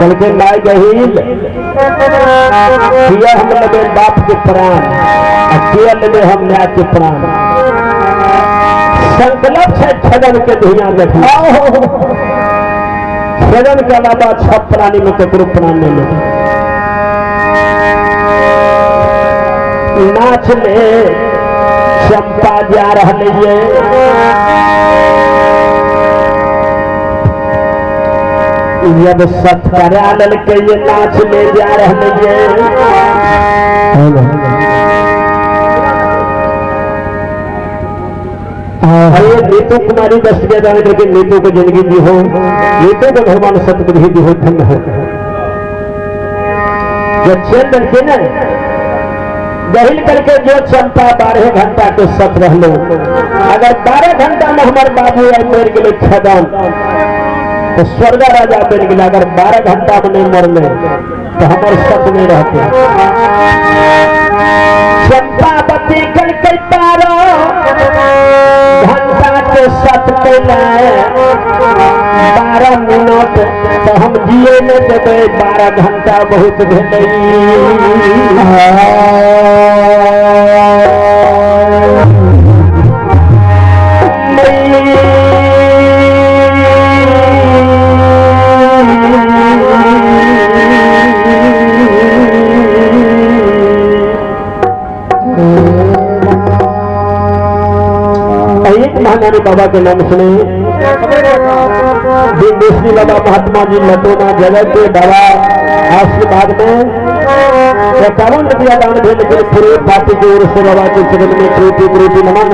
कहलकै माय गहिल किया हम लेबै बाप के प्राण आ किया लेबै हम माय के प्राण। संकल्प छै खेदन के धुइयां देखना, खेदन के अलावा 6 प्राणी में ककरो प्राण नहीं लेबै। नाच ले चंपा जा रहा ये, जब सत करा ललके ये नाच ले जा रहा ये। अरे नीतू कुमारी 10 रुपया दान करके नीतू को जिंदगी दी हो, नीतू को भगवान सतबुद्धि दी हो, धन्य हो। जब चंदन के ना दहिल करके जो चंपा 12 घंटा के सत रहलो, अगर 12 घंटा में हमारे बाबू आई मर गए खदन तो स्वर्ग राजा बन गया। अगर 12 घंटा में नहीं मरले तो हमारे सत नहीं रहते। चंपावती करके 12 घंटा के सत कैले 12 मिनट तो हम जिए नहीं देवे, 12 घंटा बहुत भेलै। एक महानानी बाबा के नाम सुने, विंध्येश्वरी बाबा महात्मा जी लटोना जगत के बाबा आशीर्वाद में 51 रुपया दान भेल के पूरे पार्टी की ओर से बाबा के चरण में कोटि कोटि नमन।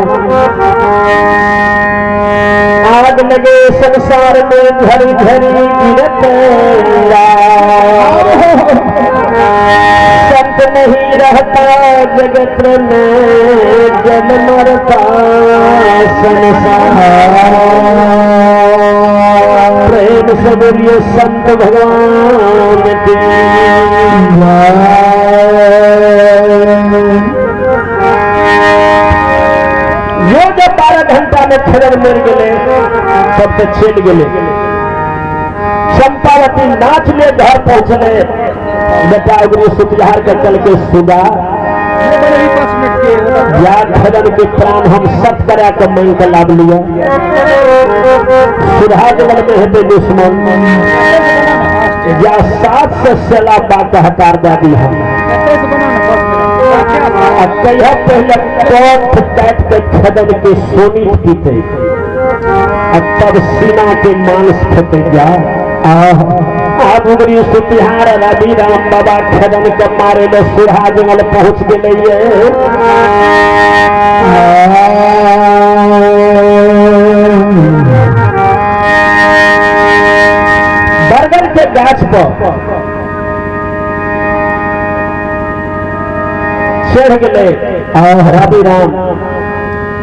आग लगे संसार में झरी झरी गिरत, संत नहीं रहता जगत में जल मरता संसार। प्रेम से बोलिए संत भगवान की जय। यो जब 12 घंटा में खदन मर गए तब तो चल गए। चंपावती नाच ले घर पहुंचले, बेटा उगरी सुतिहार के चल के सुबह या खदन के प्राण हम सत करा के मांग के लाभ लिया। सुधा जगल में हेते दुश्मन या 7 से सेला बात हटार दे दी हम। कहिया पहले कंठ काट के खदन के सोनी पीते तब सीना के मांस खेते जा। आब उगरी सुतिहार रवि राम बाबा खदन के मारे ले सुधा जंगल पहुंच गए। बरगद के गाछ पर चढ़ गए रवि राम।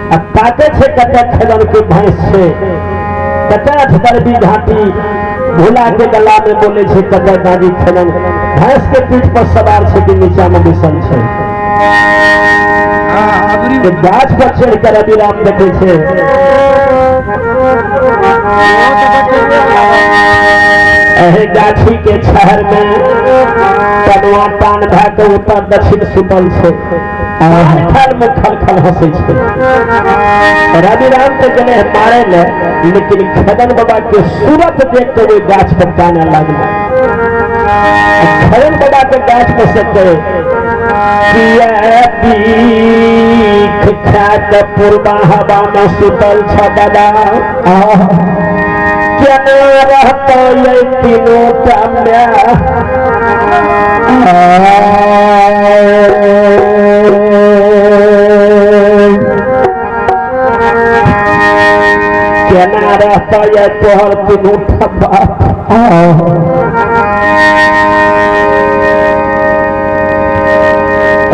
आ ताके छे कते खदन के भैंस छे, कते अठदरबी घाटी भोला के गला में बोले छे कते दादी खदन भैंस के पीठ पर सवार छे कि नीचा में बैसल छे। तो गाछ पर चढ़ के रवि राम देखे छे एहे गाछी के छहर में तनवा टान भए के उत्तर दक्षिण सुतल छे, खल में खल खल हंसै छे। रवि राम तो गेलै मारे ले, लेकिन खदन बाबा के सूरत देख के ओहि गाछ पर काने लागल। खदन बाबा के गाछ पर से कहे किया बीख खा के पूर्वा हवा में सुतल छ दादा, केना रहतै ये तीनों टा माय। केना रहतै ये तोहर तीनों टा बाप।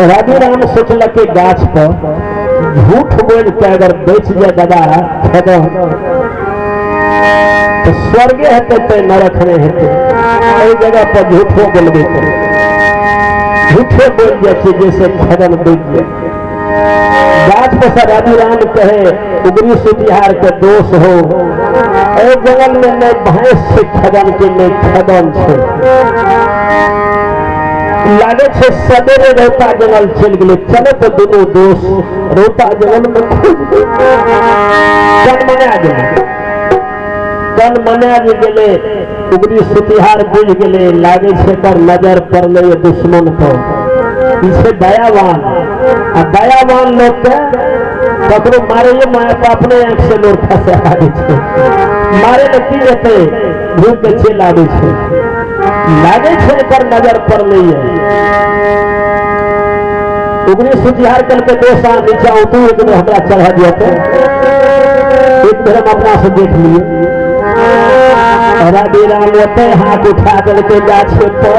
राजू राम सोचलक गाछ पर झूठ बोल के अगर बच जाए दादा खेदन तो स्वर्गे हेतै ते नरक नहीं हेतै। एहि जगह पर झूठो बोलबे करे, झूठे बोल जाए छै जैसे खेदन बच जाए। गाछ पर से रवि राम कहे उगरी सुतिहार के दोष हो, ए जंगल में नहीं भैंस छै खदन के, नहीं खदन छै, लागे छै सवेरे रोता जंगल चलि गेलै। चलो तो दुनू दोष रोता जंगल में कन मना गेलै, कन मना जे गेलै। उगरी सुतिहार बुझि गेलै, लागे छै एकर नजर पड़लै दुश्मन पर। ई छै दयावान, आ दयावान लोक के ककरो मारैये माय बाप अपने आँखि से लोर खसे आबै छै, मारे लए की जेतै, घूम के चलि आबै छै। लागे छै एकर नजर पड़लै। उगरी सुतिहार कहलकै दोस्त अहाँ नीचा उतरू, एक बेर हमरा चढ़ा दिअ, तऽ एक बेर हम अपना से देख लियै। रवि राम ओतै हाथ उठा देलकै गाछ पर,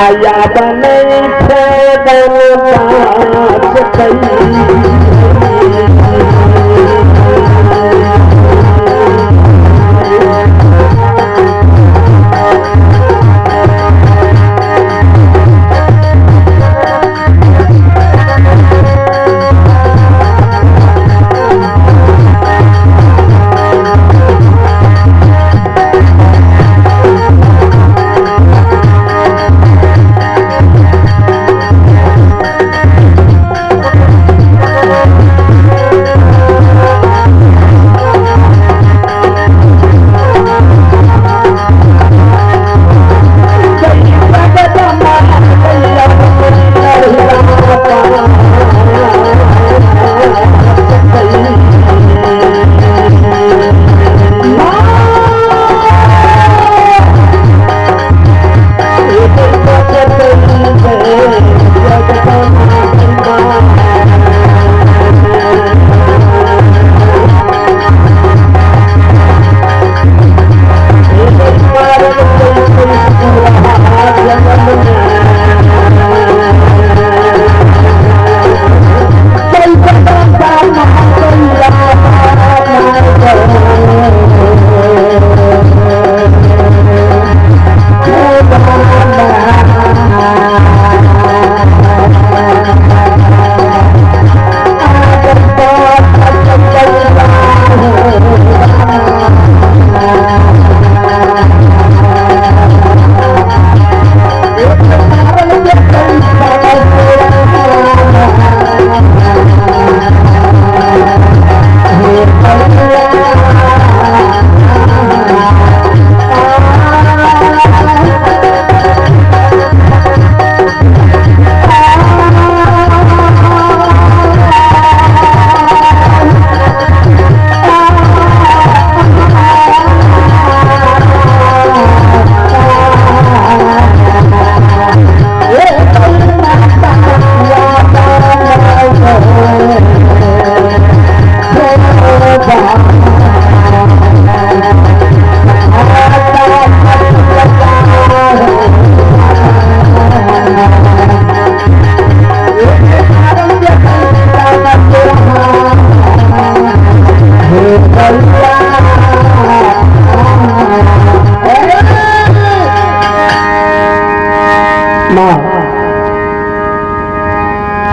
आया बनै खेदन गाछ।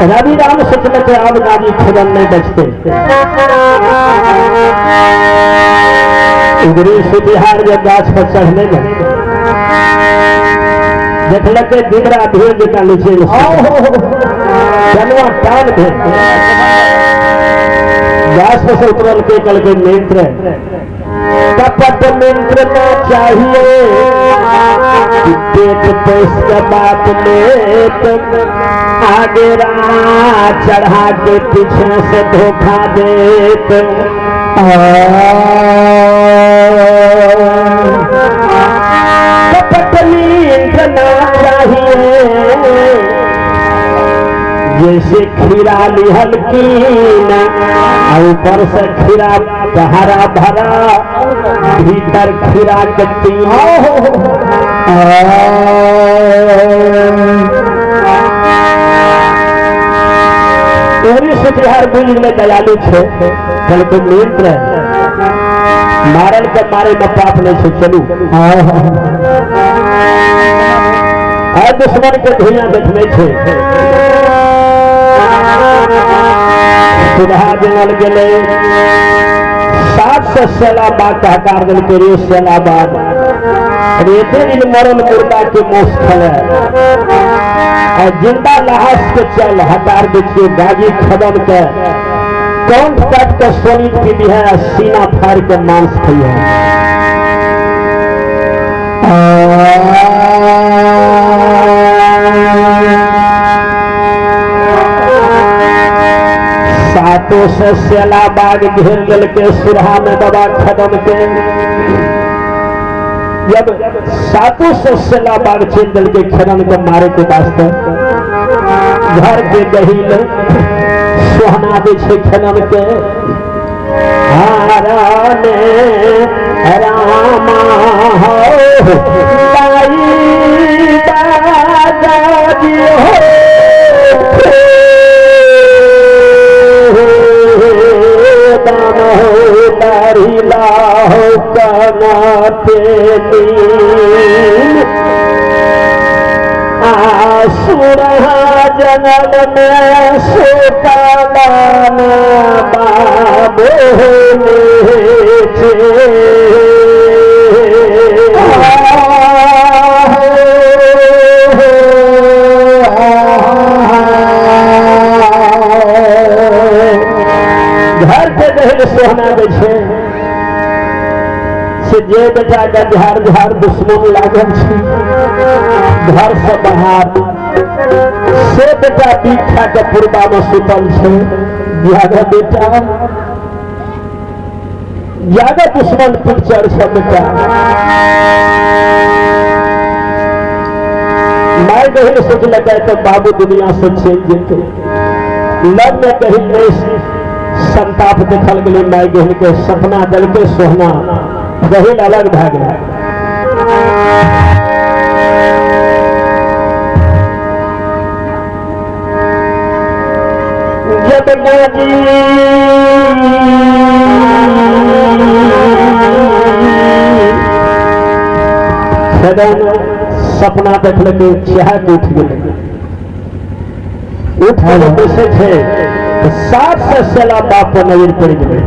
रवि राम सोचलकै अब गाजी खेदन नहीं बचते। उगरी सुतिहार जब गाछ पर चढ़ने ने देखलकै दिबरा भीड़ जकाँ नीचे में चलवा टान भेल। गाछ पर से उतरल के कहलकै मित्र कपट मित्र ना चाहिए, पेट पोस के बात लेत, आगे राह चढ़ा के पीछे से धोखा देत। कपट मित्र ना चाहिए, जैसे खीरा लिहल कीन ऊपर से खीरा हरा भरा, भीतर खीरा के तीन। सुतिहार बुझ में दयालु छे, कहलकै मित्र मारल के मारे में पाप नहीं छे, चलू आ दुश्मन के धुइयां देखने छे। सुधा जंगल गेलै 700 सेला बाग हकार देलकै रे सेला बाग रे एते दिन मरल मुर्दा के मोस खेले आ जिंदा लहास के चल हकार दै छियै गाजी खदन के कंठ काट के सोनित पीबी है आ सीना फाड़ के मांस खइहे। सातों से सेला बाग घेर देलकै सुरहा में बाबा खदन के। जब सातों से सेला बाग चल देलकै खदन के मारे के वास्ते घर के गहिल सोहना दै छै खदन के। हाराने रामा हो दाई दादाजी हो दान हो दारी लाहो कनाते नील आसुरहा जंगल में सुतालान बाबू घर के दहेज सोहना दै छै से जे बेटा के झाड़ झाड़ दुश्मन लागल छै घर से बाहर से बेटा बीख खा के पुरबा में सुतल छै। जागा बेटा जागा दुश्मन पिक्चर छै बेटा। माय गहिल सोचलकै तो बाबू दुनिया से चलि जेतै। लग में गहिल नहीं संताप देखल गेलै माय गहिल के सपना देलकै सोहना गहिल अलग भए गेलै। जब गाजी खेदन सपना देखलकै चाह के उठ गेलै। उठ के बैसै छै 700 सेला बाप पर नजर पड़ि गेलै।